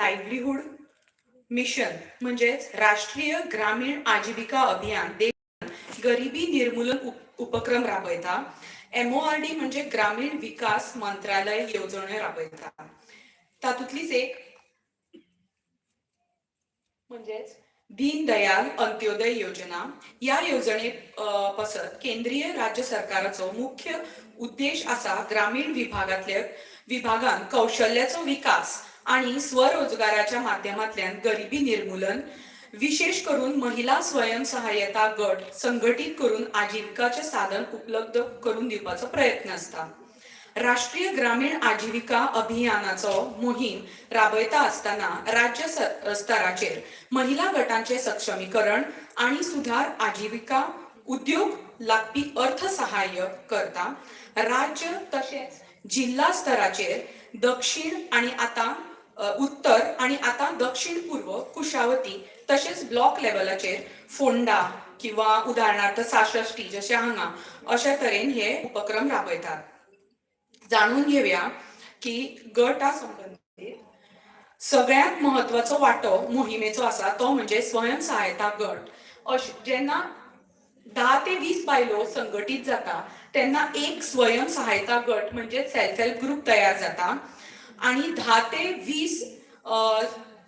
Livelihood mission म्हणजेच राष्ट्रीय ग्रामीण आजीविका अभियान देशात गरिबी निर्मूलन उपक्रम राबयता. एमओआरडी म्हणजे ग्रामीण विकास मंत्रालय येवजण्यो राबयता. तातूंतलीच एक म्हणजेच दीनदयाल अंत्योदय योजना. ह्या येवजणे पसत केंद्रीय राज्य सरकाराचो मुख्य उद्देश आसा ग्रामीण विभागांतले विभागान कौशल्याचो विकास आणि स्वरोजगाराच्या माध्यमांतल्यान गरिबी निर्मूलन, विशेष करून महिला स्वयंसहाय्यता गट संघटीत करून आजीविकाचे साधन उपलब्ध करून दिवपाचो प्रयत्न आसता. राष्ट्रीय ग्रामीण आजीविका अभियानाचो मोहीम राबयता आसतना राज्य स्तराचेर महिला गटांचे सक्षमीकरण आणि सुधार आजीविका उद्योग लागपी अर्थसहाय्य करता. राज्य तशेंच जिल्हा स्तराचेर दक्षिण आणि आतां उत्तर आणि आतां दक्षिण पूर्व कुशावती तशेंच ब्लॉक लेवलाचेर फोंडा किंवा उदाहरणार्थ साशष्टी जशें हांगा अशे तरेन हे उपक्रम राबयतात. जाणून घेवया की गटा संबंदीत सगळ्यांत म्हत्वाचो वांटो मोहिमेचो आसा तो म्हणजे स्वयं सहायता गट. अशें जेन्ना 10 ते 20 बायलो संघटीत जाता तेन्ना एक स्वयं सहायता गट म्हणजे सेल्फ हेल्प ग्रुप तयार जाता आणि 10 ते 20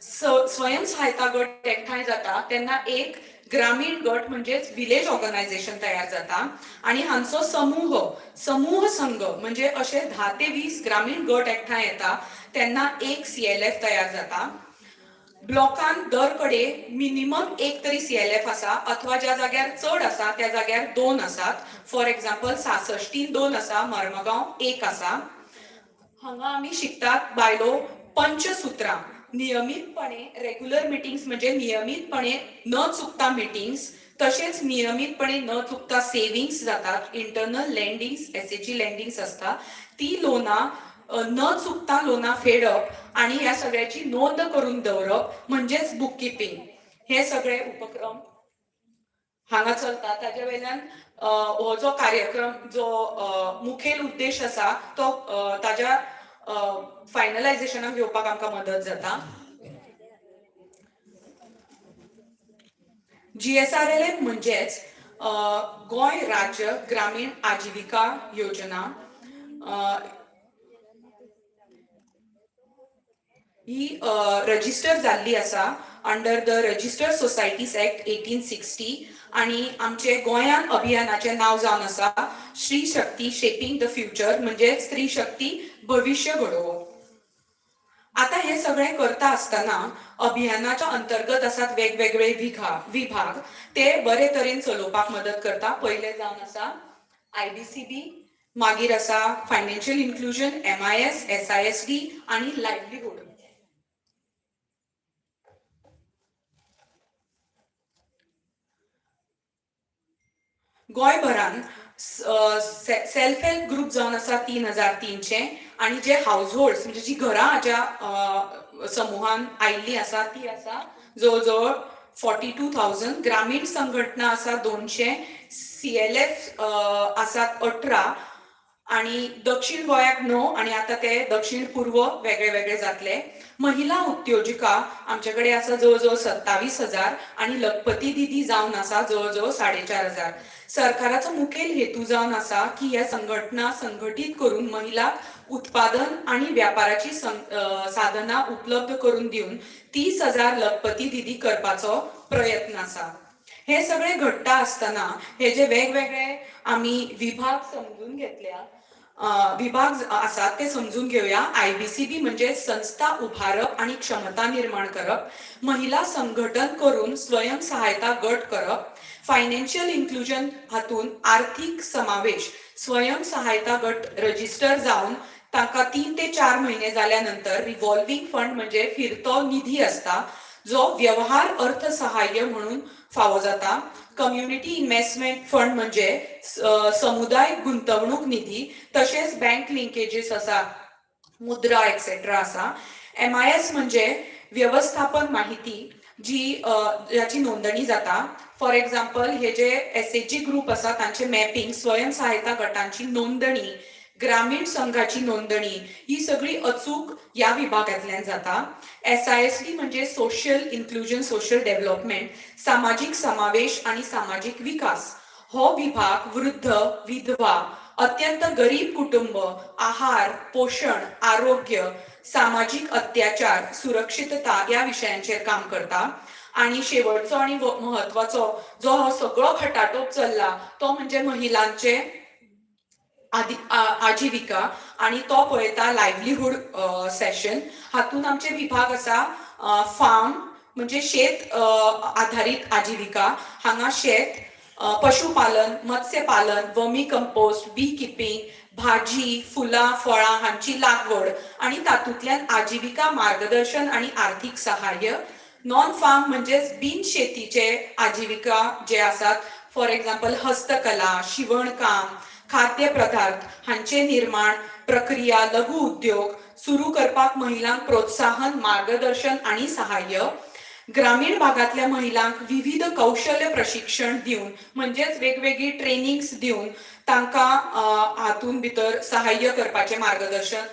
स्वयं सहायता गट एकठांय जाता तेन्ना एक ग्रामीण गट म्हणजेच विलेज ऑर्गनायझेशन तयार जाता आणि हांचो समूह समूह संघ म्हणजे अशे 10 ते 20 ग्रामीण गट एकठांय येता तेन्ना एक सीएलएफ तयार जाता. ब्लॉकान दर कडे मिनिमम एक तरी सीएलएफ आसा अथवा ज्या जाग्यार चड आसा त्या जाग्यार 2 आसात. फॉर एक्झाम्पल सासष्टीन 2 आसा, मर्मगांव 1 आसा. हांगा आमी शिकतात बायलो पंचसुत्रां, नियमीतपणे रेग्युलर मिटिंग्स म्हणजे नियमीतपणे न चुकता मिटिंग्स, तशेंच नियमीतपणे न चुकता सेविंग्स जातात, इंटरनल लँडिंग्स एसएचजी लँडिंग्स आसता ती लोनां न चुकता लोनां फेडप आणि ह्या सगळ्याची नोंद करून दवरप म्हणजेच बुक किपिंग. हे सगळे उपक्रम हांगा चलता. ताजे वयल्यान हो जो कार्यक्रम जो मुखेल उद्देश आसा तो ताज्या फायनलायझेशनाक येवपाक आमकां मदत जाता. जीएसआरएलएम म्हणजेच गोंय राज्य ग्रामीण आजीविका योजना ही रजिस्टर जाल्ली आसा under the register societies act 1860 आणि आमचे गोंयान अभियानाचें नांव जावन आसा Stree Shakti shaping the future म्हणजे स्त्री शक्ती भविश्य घडोवप. आता हे सगळें करता आसतना अभियानाच्या अंतर्गत आसात वेगवेगळे विभाग ते बरे तरेन चलोवपाक मदत करता. पयले जावन आसा आयबीसीबी, मागीर आसा फायनान्शियल इन्क्लुजन, एमआयएस, एसआयएसडी आणि लायव्हलीहूड. गोंयभरान सेल्फ हेल्प ग्रुप जावन आसा 3300 आणि जे हावज होल्ड म्हणजे जी घरां हाज्या समुहान आयिल्ली आसा ती आसा जवळ जवळ 42,000. ग्रामीण संघटना आसा 200, सीएलएफ आसात 18 आणि दक्षिण गोंयाक 9 आणि आता ते दक्षिण पूर्व वेगळे वेगळे जातले. महिला उद्योजिका आमचे कडेन आसा जवळ जवळ 27,000 आणि लखपती दिदी जावन आसा जवळ जवळ 4,500. सरकाराचो मुखेल हेतू जावन आसा की ह्या संघटना संघटीत करून महिलाक उत्पादन आणि व्यापाराची साधनां उपलब्ध करून दिवन 30,000 लखपती दिदी करपाचो प्रयत्न आसा. हे सगळे घडटा आसतना हे जे वेगवेगळे आमी विभाग समजून घेतल्या विभाग आसात ते समजून घेवया. आयबीसीबी म्हणजे संस्था उभारप आणि क्षमता निर्माण करप, महिला संघटन करून स्वयं सहायता गट करप, फायनान्शियल इन्क्लुजन हातून आर्थिक समावेश, स्वयं सहायता गट रजिस्टर जावन तांकां 3 ते 4 म्हयने जाल्या नंतर रिव्हॉल्विंग फंड म्हणजे फिरतो निधी आसता जो व्यवहार अर्थसहाय्य म्हणून फावो जाता. कम्युनिटी इन्व्हेस्टमेंट फंड म्हणजे समुदाय गुंतवणूक निधी, तशेंच बँक लिंकेजीस आसा, मुद्रा एक्सेट्रा आसा. एमआयएस म्हणजे व्यवस्थापन माहिती जी ज्याची नोंदणी जाता. फॉर एक्झाम्पल हे जे एसएचजी ग्रुप आसा तांचे मॅपिंग, स्वयं सहायता गटांची नोंदणी, ग्रामीण संघाची नोंदणी ही सगळी अचूक ह्या विभागांतल्यान जाता. SISD म्हणजे सोशल इन्क्लुजन सोशल डेव्हलपमेंट, सामाजीक समावेश आनी सामाजीक विकास. हो विभाग वृद्ध, विधवा, अत्यंत गरीब कुटुंब, आहार, पोशण, आरोग्य, सामाजीक अत्याचार, सुरक्षितता ह्या विशयांचेर काम करता. आणि शेवटचो आणि म्हत्वाचो जो हो सगळो खटाटोप चल्ला तो म्हणजे महिलांचे आजिविका आणि तो पळयता लायवलीहूड सेशन. हातून आमचे विभाग आसा फार्म म्हणजे शेत आधारीत आजिविका. हांगा शेत, पशुपालन, मत्स्यपालन, वर्मी कंपोस्ट, बी किपिंग, भाजी, फुलां, फळां हांची लागवड आणि तातूंतल्यान आजिविका मार्गदर्शन आणि आर्थिक सहाय्य. नॉन फार्म म्हणजेच बिन शेतीचे आजिविका जे आसात, फॉर एक्झाम्पल हस्तकला, शिवणकाम, खाद्य पदार्थ हांचे निर्माण प्रक्रिया, लघु उद्योग सुरू करपाक महिलांक प्रोत्साहन, मार्गदर्शन आणि सहाय्य. ग्रामीण भागातल्या महिलांक विविध कौशल्य प्रशिक्षण दिवन म्हणजेच वेगवेगळी ट्रेनिंग्स दिवन तांकां हातून भितर सहाय्य करपाचें मार्गदर्शन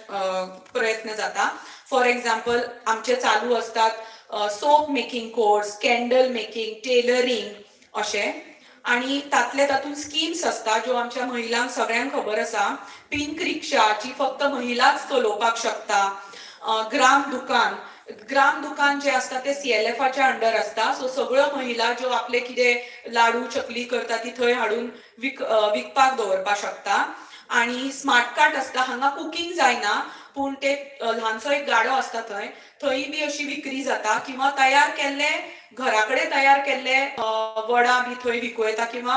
प्रयत्न जाता. फॉर एक्झाम्पल आमचे चालू असतात soap making course, candle making, tailoring अशें. आणि तातले तातूंत स्किम्स आसता ज्यो आमच्या महिलांक सगळ्यांक खबर आसा. पिंक रिक्षा जी फक्त महिलाच चलोवपाक शकता, ग्राम दुकान. ग्राम दुकान जे आसता ते सीएलएफाच्या अंडर आसता. सो सगळ्यो महिला ज्यो आपले कितें लाडू चकली करता ती थंय हाडून विकपाक दवरपाक शकता. आणि स्मार्ट कार्ट आसता, हांगा कुकींग जायना पूण ते ल्हानसो एक गाडो आसता थंय, थंय बी अशी विक्री जाता किंवा तयार केल्ले घरा कडेन तयार केल्ले वडा बी थंय विकूं येता किंवा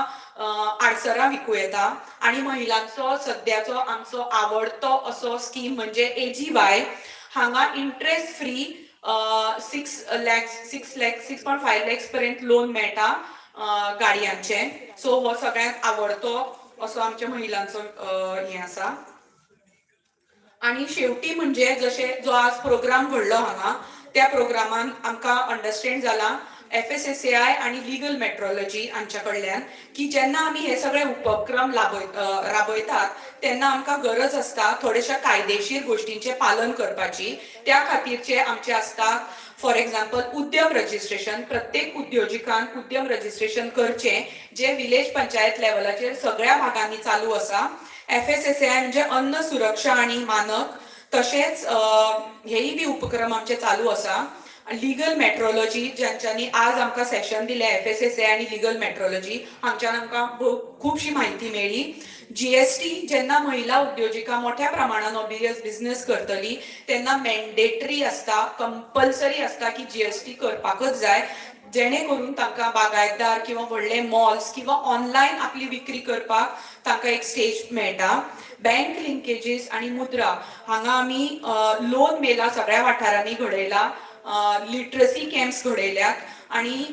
आडसरां विकूं येता. आणि महिलांचो सद्याचो आमचो आवडतो असो स्कीम म्हणजे एजीवाय. हांगा interest free 6 lakhs, 6 lakhs, 6.5 lakhs पर्यंत लोन मेळटा गाडयांचे. सो हो सगळ्यांत आवडतो असो आमच्या महिलांचो हें आसा. आणि शेवटी म्हणजे जशे जो आज प्रोग्राम घडलो हांगा, त्या प्रोग्रामान आमकां अंडरस्टँड जाला एफएसएसएआय आणि लिगल मेट्रोलॉजी हांच्या कडल्यान की जेन्ना आमी हे सगळे उपक्रम राबयतात तेन्ना आमकां गरज आसता थोडेशा कायदेशीर गोश्टींचें पालन करपाची. त्या खातीरचे आमचे आसता फॉर एक्झाम्पल उद्यम रजिस्ट्रेशन. प्रत्येक उद्योजिकान उद्यम रजिस्ट्रेशन करचें जे विलेज पंचायत लेवलाचेर सगळ्या भागांनी चालू आसा. एफएसएसएआय म्हणजे अन्न सुरक्षा आणि मानक. तशेंच हेय बी उपक्रम आमचे चालू आसा. लिगल मेट्रोलॉजी ज्यांच्यांनी आज आमकां सेशन दिलें, एफएसएसए आनी लिगल मेट्रोलॉजी, हांगच्यान आमकां खुबशी म्हायती मेळ्ळी. जीएसटी, जेन्ना महिला उद्योजिका मोठ्या प्रमाणान ऑबियस बिझनेस करतली तेन्ना मॅन्डेटरी आसता, कंपल्सरी आसता की जीएसटी करपाकच जाय, जेणे करून तांकां बागायतदार किंवा व्हडले मॉल्स किंवा ऑनलायन आपली विक्री करपाक तांकां एक स्टेज मेळटा. बँक लिंकेजीस आनी मुद्रा, हांगा आमी लोन मेला सगळ्या वाठारांनी घडयला, लिटरसी कॅम्प्स घडयल्यात आणि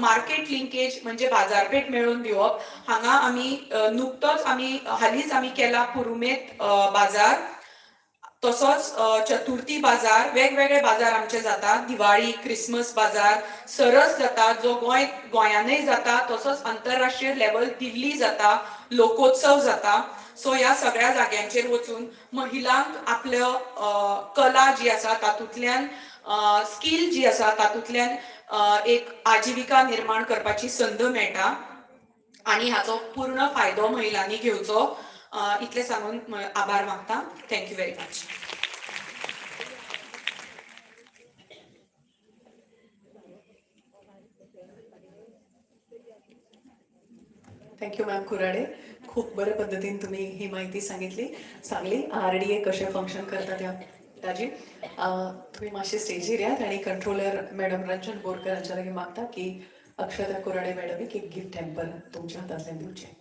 मार्केट लिंकेज म्हणजे बाजारपेठ मेळोवन दिवप. हांगा आमी नुकतोच आमी हालींच आमी केला पुरुमेत बाजार, तसोच चतुर्थी बाजार, वेगवेगळे बाजार आमचे जातात. दिवाळी, क्रिसमस बाजार सरस जाता जो गोंयानय जाता, तसोच आंतरराष्ट्रीय लेवल दिल्ली जाता, लोकोत्सव जाता. सो ह्या सगळ्या जाग्यांचेर वचून महिलांक आपल्यो कला जी आसा तातूंतल्यान, स्कील जी आसा तातूंतल्यान एक आजिविका निर्माण करपाची संद मेळटा आणि हाचो पूर्ण फायदो महिलांनी घेवचो, इतलें सांगून आभार मागता. Thank you very much. Thank you ma'am Kurade. खूप बऱ्या पद्धतीने तुम्ही ही माहिती सांगितली, सांगली आरडीए कसे फंक्शन करतात या ताजी. तुम्ही मातशे स्टेजीर यात आणि कंट्रोलर मॅडम रंजन बोरकर हांच्या लागीं मागता की अक्षता कुराडे मॅडम एक गिफ्ट हॅम्पर तुमच्या हातांतल्यान दिवचें.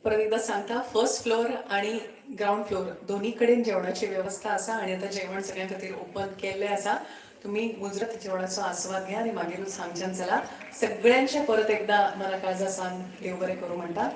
परत एकदा सांगता, फर्स्ट फ्लोअर आणि ग्राउंड फ्लोअर दोन्ही कडेन जेवणाची व्यवस्था आसा आणि आता जेवण सगळ्यां खातीर ओपन केल्लें आसा. तुम्ही मुजरत जेवणाचो आस्वाद घ्या आणि मागीरूच हांगच्यान चला. सगळ्यांचे परत एकदा मना काळजा सावन देव बरें करूं म्हणटा.